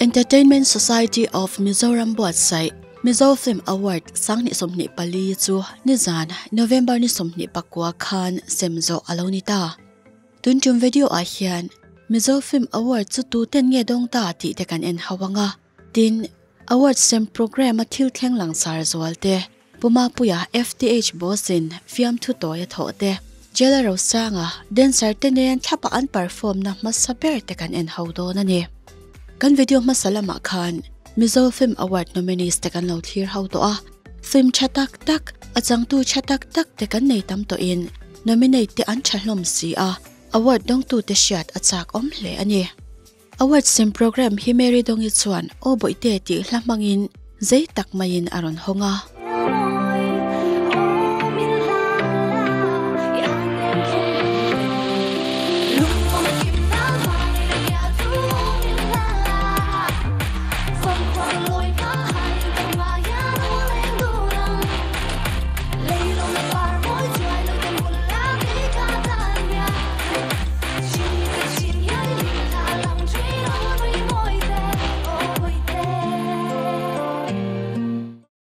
Entertainment Society of Mizoram buatsaih Mizo Film Award 2024 chu nizan November ni 29 khan sem zawh a lo ni ta. Tun tum video ah hian Mizo Film Award chu tu ten nge dawng ta tih te kan en ho ang a. Tin, Award sem programme a thil thleng langsar zual te, Pu Mapuia FTH boss in fiamthu tawi a thawh te, Jailer Rosanga dancer te nen thlapa an perform na hmasa ber te kan en ho dawn a ni. Kan video hmasa lamah khan Mizo Film Award nominees te kan lo thlir ho tawh a, film tha tak tak, a changtu tha tak tak te kan nei tam tawhin nominate te an tha hlawm si a, award dawngtute hriat a chak awm hle a ni. Award sem programme hi Mary Dongi chuan Aw Bawihte tih hla hmangin zei tak maiin a rawn hawng a.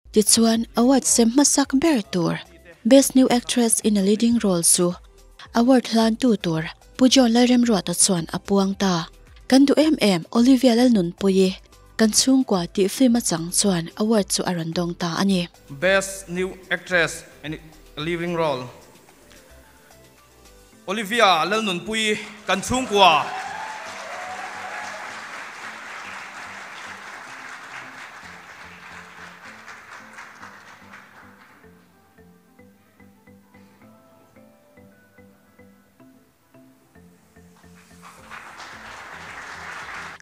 Tichuan, award sem hmasak ber tur Best New Actress in a Leading Role chu award hlantu tur Pu John Lalremruata chuan a puang ta. Kan duh em em Olivia Lalnunpuii kan chhungkua tih film a chang chuan award chu a rawn dawng ta a ni. Best New Actress in a Leading Role Olivia Lalnunpuii kan chhungkua.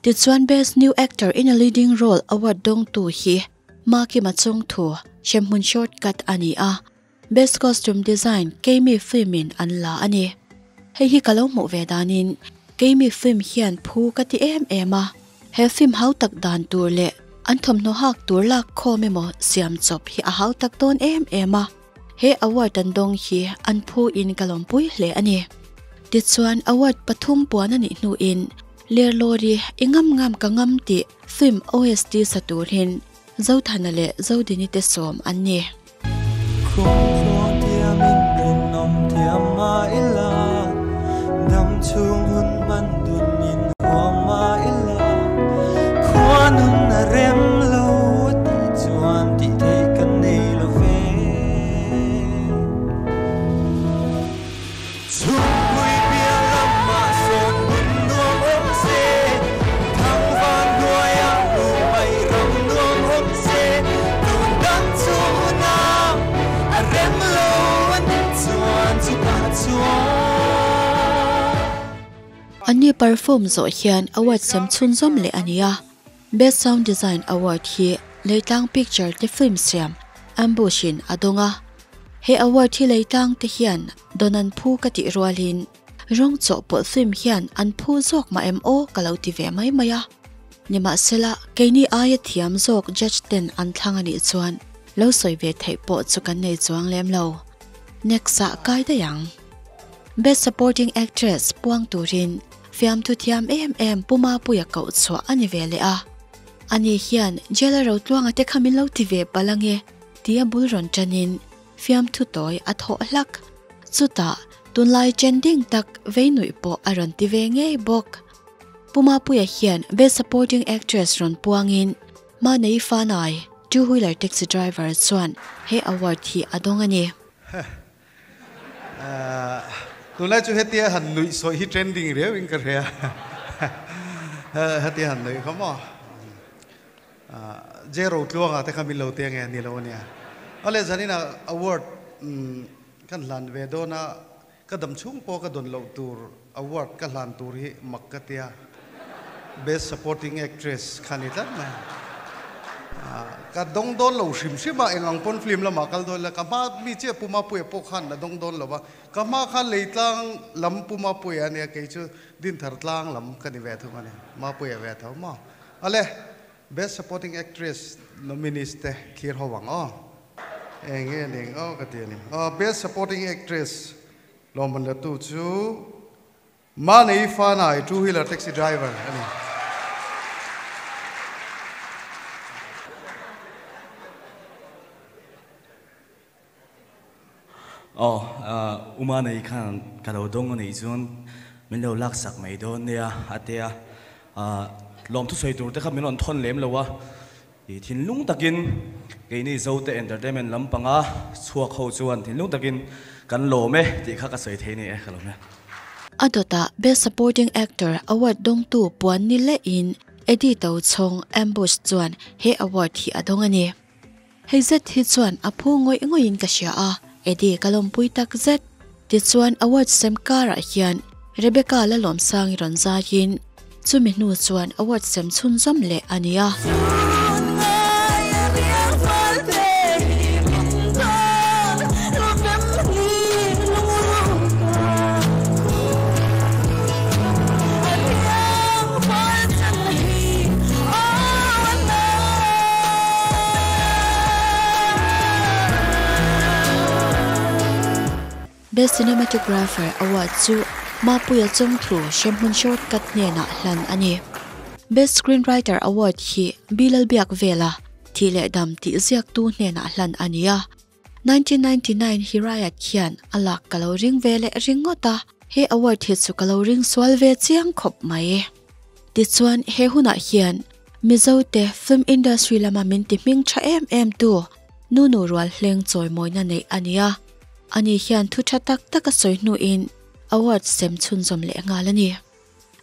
Tichuan Best New Actor in a Leading Role award dawngtu hi Makima Chungthu, Hremhmun Shortcut a ni a. Best Costume Design Keimi film in an la a ni. Hei hi ka lo hmuh ve danin Keimi film hian phu ka ti em em a, he film hau tak dan tur leh an thawmhnaw hak tur lak khawm emaw siam chawp hi a hau tak dawn em em a, he award an dawng hi an phu in ka lawmpui hle a ni. Tichuan award pathum puan a nih hnuin Lerlawri i ngam ngam ka ngam tih film OST sa turin Zothana leh Zodini te sawm an ni. Anni perform zawh hian award sem chhunzawm leh a ni a, Best Sound Design Award hi Leitlang Picture te film siam Ambush in a dawng a. He award hi Leitlang te hian dawn an phu ka tih rualin rawng chawhpawlh film hian an phu zawk mah em aw ka lo ti ve mai mai a. Nimahsela, keini aia thiam zawk judge ten an thlang a nih chuan lo sawi ve theih pawh chu kan nei chuang lem lo. Next ah kai daih ang. Best Supporting Actress puang turin fiamthu thiam em em Pu Mapuia koh chhuah a ni ve leh a. Ani hian Jailer Rotluanga te kha min lo ti ve palh ange tia bul rawn tanin fiamthu tawi a thawh hlak. Chutah tunlai trending tak vei nuih pawh a rawn ti ve ngei bawk. Pu Mapuia hian Best Supporting Actress rawn puangin Manei Fanai, Two Wheeler Taxi Driver chuan he award hi a dawng a ni. Tunlai chu hetia han nuih sawi hi trending riau in ka hria. Hetia han nuih kha maw. Je Rotluanga te kha min lo te nge ni lo ania. Awle zanina award kan hlan ve dawn a. Ka dam chhung pawh ka dawn loh tur award ka hlan tur hi mak ka tia. Best Supporting Actress kha ni tlat mai. Ka dawng dawn lo hrim hrim a, eng ang pawn film lamah kal dawn ila, ka hma mi chiah Pu Mapuia pawh khan a dawng dawn lo va, ka hma khan Leitlang lam Pu Mapuia a nia, kei chu Dinthar tlang lam ka ni ve thung a ni, Mapuia ve tho maw. Awle, Best Supporting Actress nominees te thlir ho ang aw. Eng nge ning aw ka ti a ni. Best Supporting Actress lawmman la tu chu Manei Fanai, two wheeler taxi driver a ni. Aw, U Manei khan ka lo dawng a nih chuan min lo laksak mai dawn nia a ti a, lawmthu sawi tur te kha min rawn thawn lem lo a, I thinlung takin keini Zote Entertainment lampanga chhuak ho chuan thinlung takin kan lawm e tih kha ka sawi thei ni e, ka lawm e. A dawtah Best Supporting Actor award dawngtu puan ni lehin Eddie Tochhawng, Ambush, chuan he award hi a dawng a ni. Hei zet hi chuan a phu ngawih ngawihin ka hria a, Eddie ka lawmpui tak zet. Tichuan award sem karah hian Rebecca Lalawmsangi rawn zaiin chumi hnu chuan award sem chhunzawm leh a ni a. Best Cinematographer Award chu Mapuia Chawngthu Hremhmun Shortcut hnenah hlan a ni. Best Screenwriter Award hi Bilal Biakvela, Thih leh Dam tih ziaktu hnenah hlan a ni a. 1999 Hirayat hian a lak ka lo ring ve leh ringawt a, he award hi chu ka lo ring sual ve chiang khawp mai. Tichuan he hunah hian Mizo te film industry lama min ti hming tha em em tu Nunu Rual Hleng chawimawina neih a ni a, ani hian thu tha tak tak a sawi hnuin award sem chhunzawm leh nghal a ni.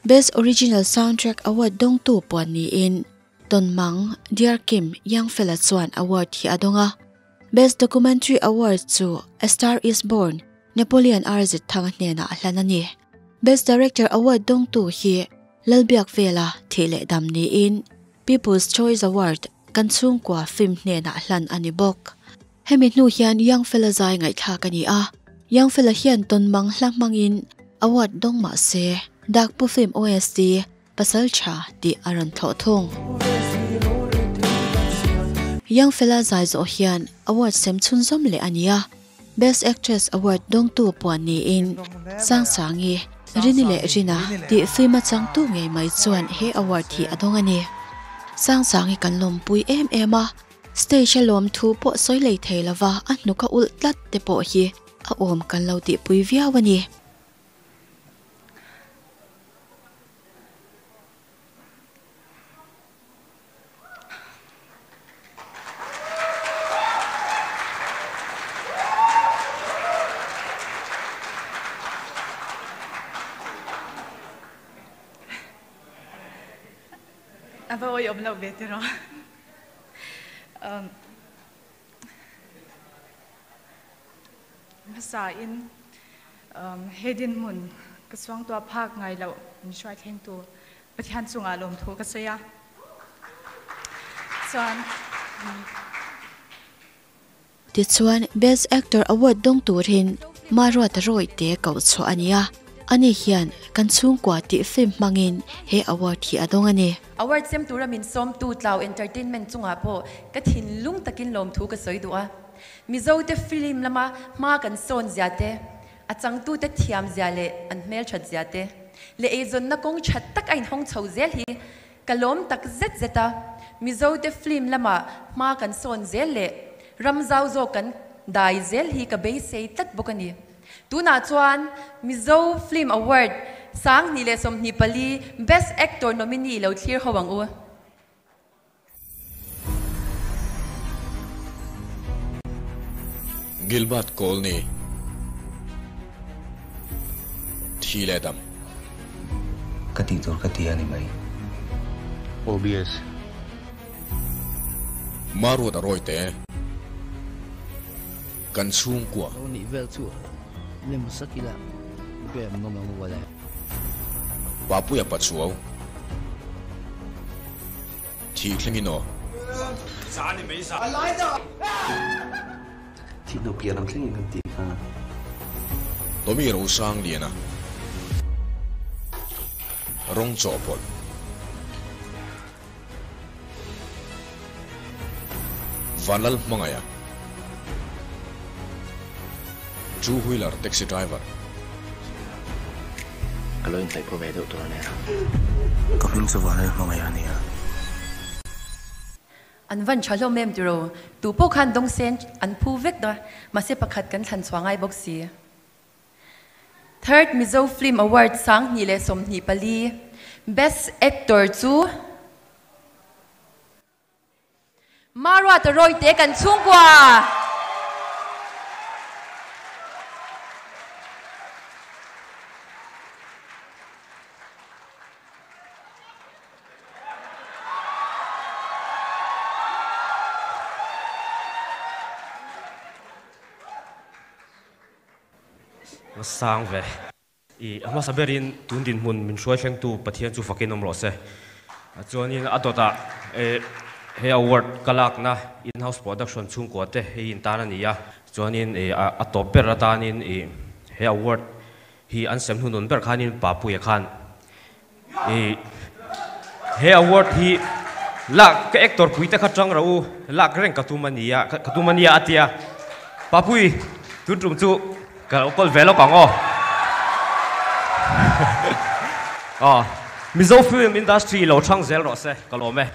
Best Original Soundtrack Award dawngtu puan niin Tawnmang Dear Kim Youngfella chuan award hi a dawng a. Best Documentary Award chu A Star Is Born, Napoleon RZ Thanga hnenah a hlan a ni. Best Director Award dawngtu hi Lalbiakvela thih leh dam niin People's Choice Award kan chhungkua film hnenah hlan a ni bawk. Hemi hnu hian Youngfella zai ngaihthlak a ni a, Youngfella hian tawnmang hla hmangin award dawng mah se, Dakpu film OST Pasal tha tih a rawn thlawh thung. Young fella zai zawh hian award sem chhunzawm leh a ni a, Best Actress Award dawngtu puan niin Sangsangi, Rini leh Rina tih film a changtu ngei mai chuan he award hi a dawng a ni. Sangsangi kan lawmpui em em a, stage a lawmthu pawh sawi lei thei lova a hnuk a ulh tlat te pawh hi a awm kan lo tihpui viau a ni. A va awih awm loh ve tiraw. Hmasa in he dinhmun ka suangtuah phak ngai loh min hruai thlengtu Pathian chungah lawmthu ka sawi a. Chuan. Tichuan Best Actor Award dawng turin Maruata Rawite koh chhuah a ni a, ani hian kan chhungkua tih film hmangin he award hi a dawng a ni. Award sem tura min sawmtu Tlau Entertainment chungah pawh ka thinlung takin lawmthu ka sawi duh a. Mizo te film lama hma kan sawn zia te, a changtu te thiam zia leh an hmelthat zia te, leh eizawnna kawng tha tak a inhawng chho zel hi ka lawm tak zet zet a. Mizo te film lama hma kan sawn zel leh ram zau zawk kan dai zel hi ka beisei tlat bawk a ni. Tunah chuan Mizo Film Award 2024 Best Actor Nominee lo thlir ho ang u. Gilbert Kawlni thi leh dam. Ka tih tur ka ti a ni mai. OBS. Maruat a rawi te. Kan chhungkua. Lo nih vel chu lem sak ila grem ngawm ang ual e. Papuia Pachuau. Thih thlengin aw. Thih hnu pian ang thlengin kan tih kha. Tommy Rosang Liana. Rawng chawhpawlh. Vanlal Hmangaia. Two wheeler taxi driver. Ka lo intlaih pawh ve deuh tur a nia. Ka hming chu Vanlal hmangaih a nia. An van tha hlawm em tiraw? Tu pawh khan dawngsen an phu vek ta, mahse pakhat kan thlan chhuah ngai bawk si. Third Mizo Film Award 2024 Best Actor chu Maruata Rawite kan chhungkua! Sang ve. I a hmasa berin tun dinhmun min hruai thlengtu Pathian chu fakin awm rawh se. Chuanin a dawtah he award ka lakna in-house production chhungkua te hei intan a ni a. Chuanin a tawp ber atanin he award hi an sem hnunun ber khanin Papuia khan he award hi lak ka actor pui te kha tang rawh u lak reng ka tum a nia ka tum a nia a tia Papui tun tum chu ka lo kawl ve lawk ang aw aw Mizo film industry lo chang zel rawh se ka lawm e.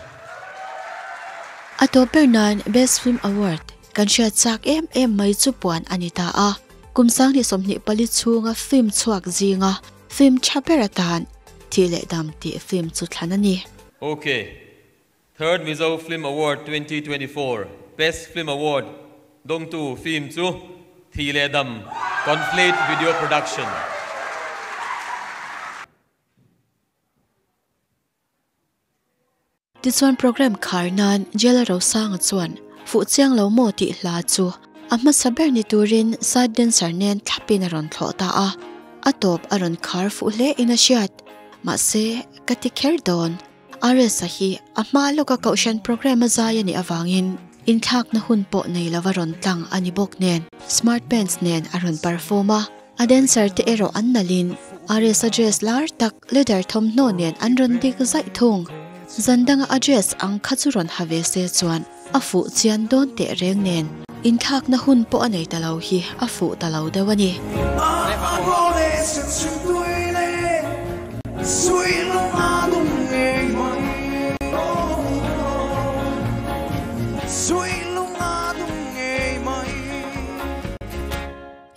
A tawp ber nan Best Film Award kan hriat chak em em mai chu puan a ni ta a, kum 2024 chhunga film chhuak zinga Film tha ber atan Thih leh Dam tih film chu thlan a ni. Ok. Third Mizo Film Award 2024 Best Film Award dawngtu film chu Thih leh Dam, Conflate Video Production. Tichuan program khar nan Jela Rosanga chuan Fuh chiang lo maw tih hla chu a hmasa ber ni turin side dancer nen thlapin a rawn thlawh ta a, a tawp a rawn khar fuh hle in a hriat. Mahse, ka ti kher dawn. RS-a hi a hma lawka kohhran program a zai a nih avangin inthlakna hun pawh nei lova rawn tlang a ni bawk nen smart pants nen a rawn perform a, a dancer te erawh an nalhin RS-a dress lar tak Leather thawmhnaw nen an rawn dik zaih thung. Zan danga a dress ang kha chu rawn ha ve se chuan a fuh chian dawn teh reng nen inthlakna hun pawh a nei ta lo hi a fuh ta lo deuh a ni.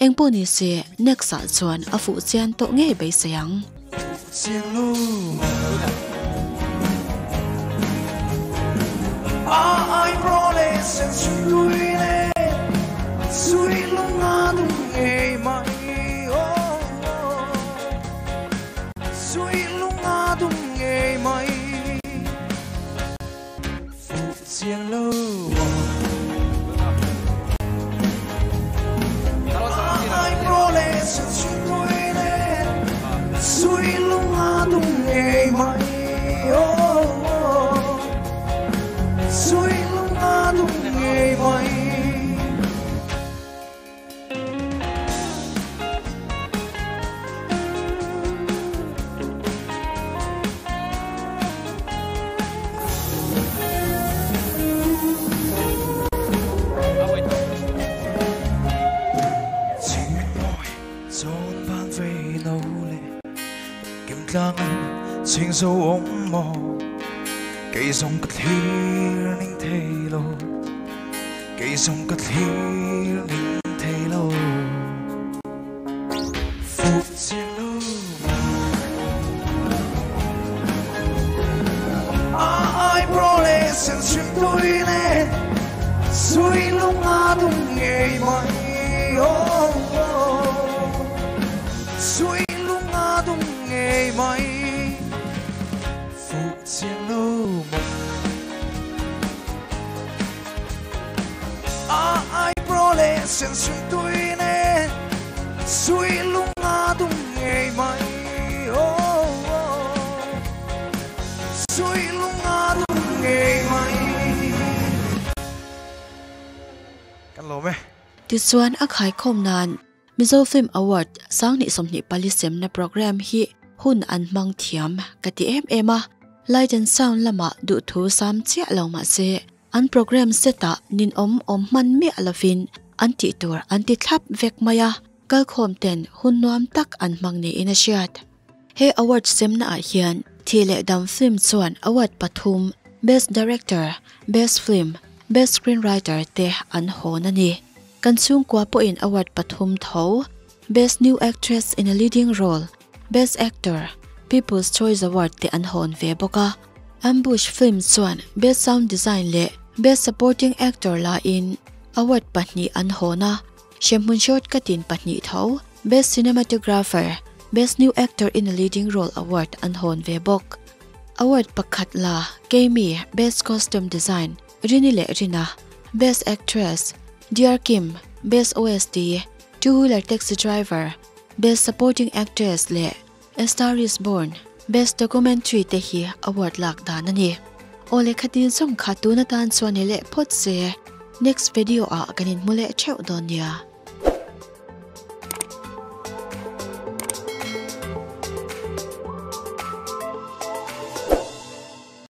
Engpawh ni se, next ah chuan a fuh chian tawh ngei beisei ang. Tichuan a khaikhawm nan Mizo Film Award 2024 semna programme hi hun an hmang thiam ka ti em em a, light and sound lamah duhthu sam chiah lo mahse an programme set ah ninawm awm hman miah lovin an tih tur an ti thlap vek mai a, kalkhawm ten hun nuam tak an hmang niin a hriat. He award semna ah hian Thi leh Dam film chuan award pathum, Best Director, Best Film, Best Screenwriter te an hawn a ni. Kan chhungkua pawhin award pathum tho, Best New Actress in a Leading Role, Best Actor, People's Choice Award te an hawn ve bawk a. Ambush film chuan Best Sound Design leh Best Supporting Actor lain award pahnih an hawn a. Hremhmun shortcut in pahnih tho, Best Cinematographer, Best New Actor in a Leading Role award an hawn ve bawk. Award pakhat la, Keimi, Best Costume Design, Rini leh Rina, Best Actress, Dear Kim, Best OST, Two Wheeler Taxi Driver, Best Supporting Actress leh A Star Is Born, Best Documentary te hi award lak dan a ni. Aw lehkha tin zawng kha tun atan chuan i leh phawt se, next video ah kan inhmu leh theuh dawn nia.